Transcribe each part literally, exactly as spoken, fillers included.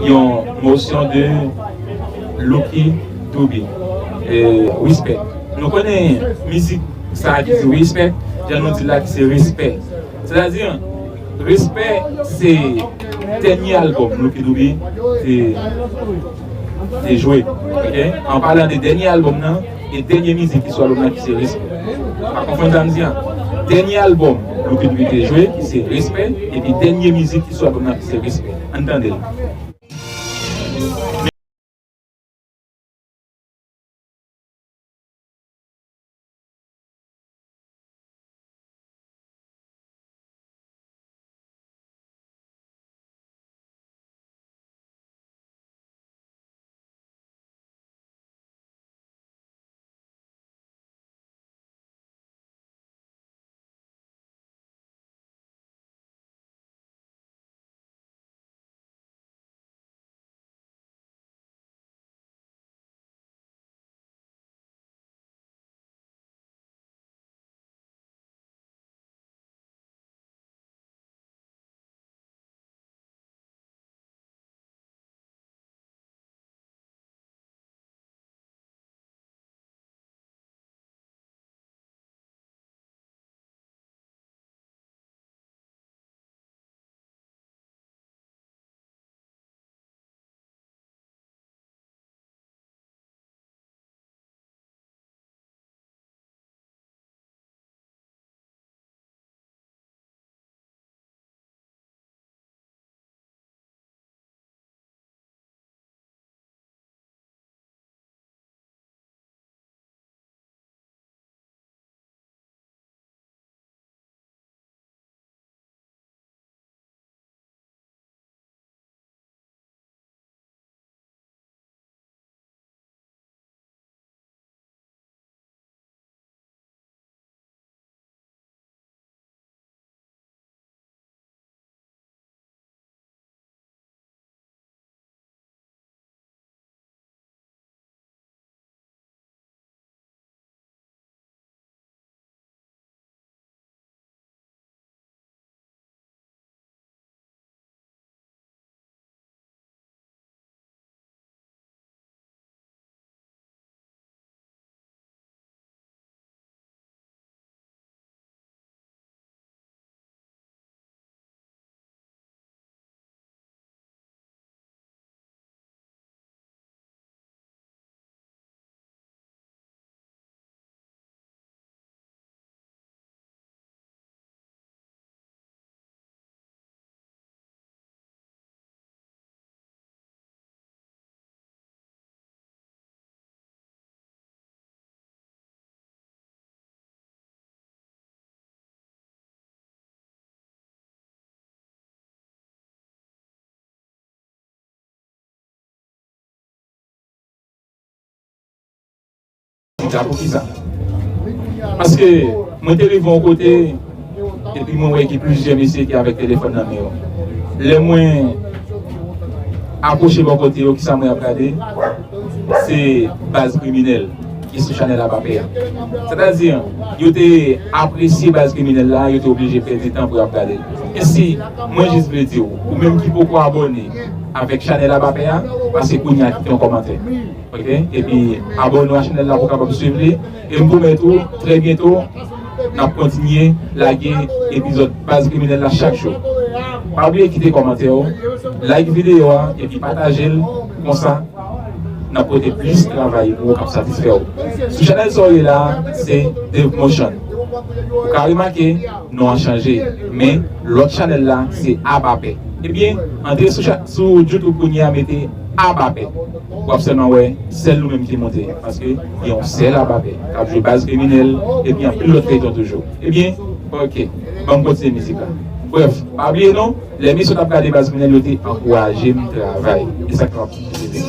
Yon mosyon de Lucky Dube. E, respect. Nou konnen mizik sa a ki di respect, jan nou di la ki se respè. Sètadi, respè se dènye albòm Lucky Dube te, te jwe. Ok? An palan de dènye albòm nan, e dènye mizik ki sou albòm nan ki se respè. Pa konfonn sa m di an. Dènye albòm Lucky Dube te jwe, ki se respè, epi dènye mizik ki sou albòm nan ki se respè. Ann tande l. Sa poukisa? Paske mwen te rive yon kote, epi mwen wè gen plizyè mesye ki avèk telefòn nan men yo. Lè mwen apwoche bò kote yo, kisa mwen ap gade? Se baz kriminèl ki sou chanèl Abapè a. Sètadi, yo te apresye baz kriminèl la, yo te oblije pèdi tan pou y ap gade l. E si, mwen jis vle di w, ou menm ki poko abòne avèk chanèl Abapè a, pase kounye a kite yon kòmantè. Ok? Epi abòne a chanèl la pou w kapab swiv li. E m pwomèt ou, trè byento, n ap kontinye lage epizòd Baz Kriminèl la chak jou. Pa bliye kite kòmantè w, like videyo a, epi pataje l, konsa n ap pote plis travay pou w k ap satisfè w. Sou chanèl sa w ye la, se Dave Motion. Ou ka remake, non an chanje, men lòt chanèl la, se Abapè. Ebyen, antre sou cha-, sou YouTube kounye a, mete Abapè. W ap sèlman wè sèl nou menm ki monte, paske gen yon sèl Abapè k ap jwe Baz Kriminèl, epi anpil lòt feyton toujou. Ebyen, ok, ban m kontinye mizik la. Brèf, pa bliye non, lè mesye t ap gade Baz Kriminèl, yo te ankouraje m travay. E sa k ap rive.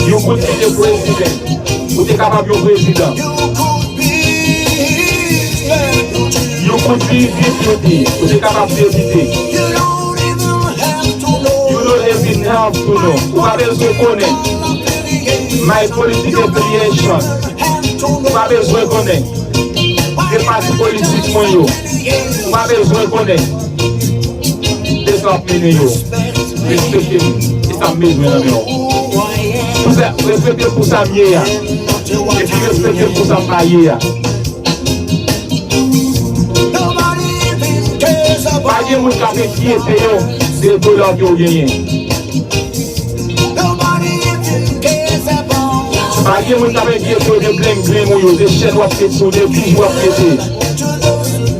You could be the president. Ou te kapab yon prezidan. You could be deputy. Ou te kapab depite. You don't even have to know. Ou pa bezwen konnen. My political affiliation. Ou pa bezwen konnen. De pati politik mwen yo. Ou pa bezwen konnen. De sa ap mennen yo. Respekte m, se sa m bezwen nan men w. Pou sa, respekte m pou sa m ye a. Epi respekte m pou sa m pa ye a. Pa gen moun k ap enkyete yo de dola ke w genyen. Pa gen moun k ap enkyete w de bling bling ou yo, de chèn w ap mete sou, de bijou w ap mete.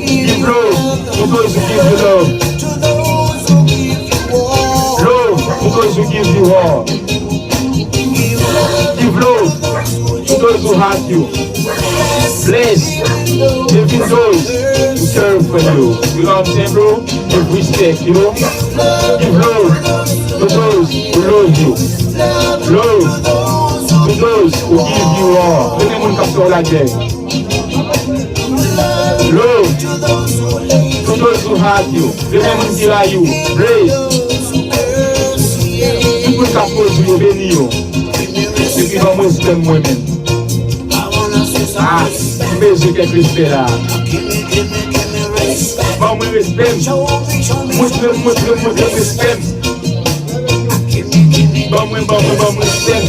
Give love to those who give you love. Love to those who give you all. Give love to those who hurt you. Bless even those who care for you. You know what I'm saying, bro? Give respect, you know? Give love to those who love you. Love to those who give you all. Renmen moun k ap fè w lagè. Love to those who hurt you. Renmen moun ki rayi w. Bless tout moun k ap koz ou yo, beni yo. Epi ban mwen respè m mwen menm. Ah, m bezwen kèk respè la. Ban mwen respè m. Montre m, montre m, montre m respè m. Ban mwen, ban mwen, ban mwen respè m.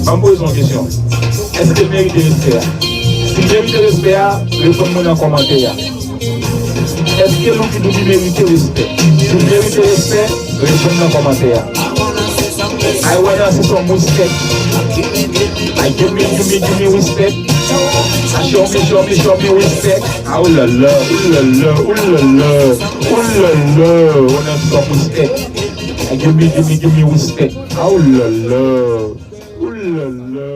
Ban m poze yon kesyon. Èske l merite respè a? Si l merite respè a, reponn mwen nan kòmantè a. Èske Lucky Dube merite respè? Si l merite respè, reponn nan kòmantè a. I wanna see some respect. I give me, give me, give me respect. I show me, show me, show me respect. Ah, oh la la, oh la la, oh la la, oh la la, wanna see some respect. I give me, give me, give me respect. Ah, oh la la, oh la la.